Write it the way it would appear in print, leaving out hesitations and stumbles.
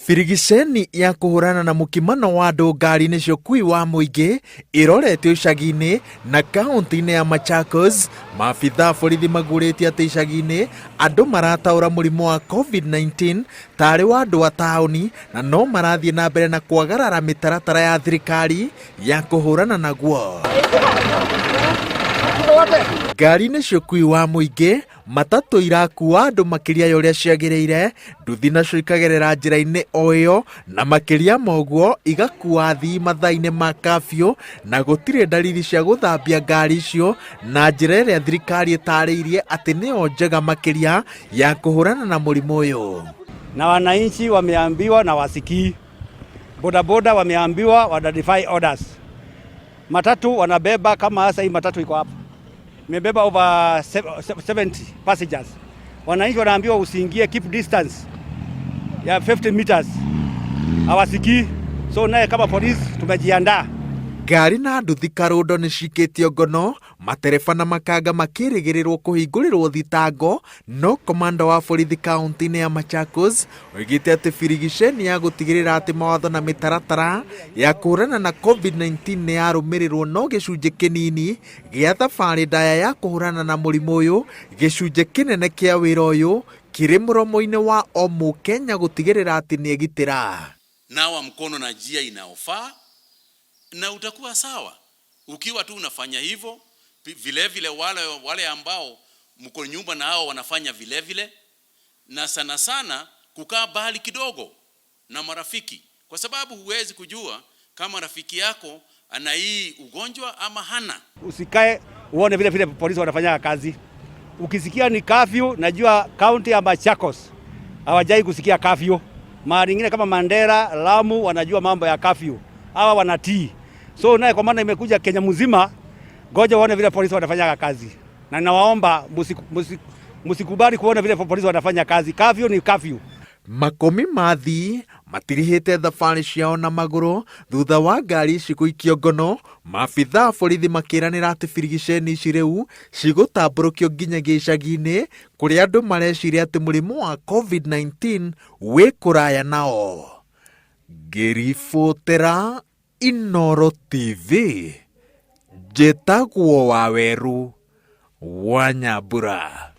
Birigiceni ya kũhũrana na mũkimano wa andũ ngari-inĩ cia ũkui wa mũingĩ ĩroretio icagi-inĩ na kaunti-inĩ ya Machakos. Maabitha a borithi maguũrĩtie atĩ icagi-inĩ andũ marataũra mũrimũ wa Covid-19 tarĩ wa andũ a taũni na no marathiĩ na mbere na kwagarara mĩtaratara ya thirikari ya kũhũrana naguo. Ngari-inĩ cia ũkui wa mũingĩ Matatũ irakuua andũ makĩria ya ũrĩa ciagĩrĩire, nduthi nacio ikagerera njĩra-inĩ o ĩyo, na makĩria ma ũguo igakuua athii mathaa-inĩ ma kabiũ, na gũtirĩ ndariri cia gũthambia ngari icio na njĩra ĩrĩa thirikari ĩtarĩirie atĩ nĩyo njega makĩria ya kũhũrana na mũrimũ ũyũ. Na wananchi wameambiwa na wasikii, bodaboda wameambiwa wana defy orders, matatu wanabeba kama hasa hii matatu iko hapa imebeba over 70 passengers. Wananchi wanaambiwa usiingie, keep distance ya 50 meters, hawasikii. So naye kama polisi tumejiandaa. Ngari na nduthi karũndo nĩ cikĩtio ngono, matereba na makanga makĩrĩgĩrĩrwo kũhingũrĩrwo thitango, no komanda wa borithi kaunti-inĩ ya Machakos oigĩte atĩ birigiceni ya gũtigĩrĩra atĩ mawatho na mĩtaratara ya kũhũrana na Covid-19 nĩ yarũmĩrĩrwo no gĩcunjĩ kĩnini gĩa thabarĩ ndaya ya kũhũrana na mũrimũ ũyũ, gĩcunjĩ kĩnene kĩa wĩra ũyũ kĩrĩ mũromo-inĩ wa o Mũkenya gũtigĩrĩra atĩ nĩegitĩra. Nawa mkono na njia inayofaa na utakuwa sawa. Ukiwa tu unafanya hivyo, vile vile wale, wale ambao mko nyumba na hao wanafanya vile vile, na sana sana kukaa mbali kidogo na marafiki, kwa sababu huwezi kujua kama rafiki yako ana hii ugonjwa ama hana. Usikae uone vile vile polisi wanafanya kazi. Ukisikia ni curfew, najua kaunti ya Machakos hawajai kusikia curfew. Mahali ingine kama Mandera, Lamu wanajua mambo ya curfew. Hawa wanatii. So naye kwa maana imekuja Kenya mzima, ngoja uone vile polisi wanafanya kazi. Na ninawaomba musikubali kuona vile polisi wanafanya kazi. Curfew ni curfew. Makũmi ma athii matirihĩte thabarĩ ciao na magũrũ thutha wa ngari ici gũikio ngono, maabitha a borithi makĩranĩra atĩ birigiceni ici rĩu cigũtambũrũkio nginyagia icagi-inĩ kũrĩa andũ mareciria atĩ mũrimũ wa Covid-19 wĩ kũraya nao. Ngĩribotera Inooro TV, njĩtagwo Wawerũ wa Nyambura.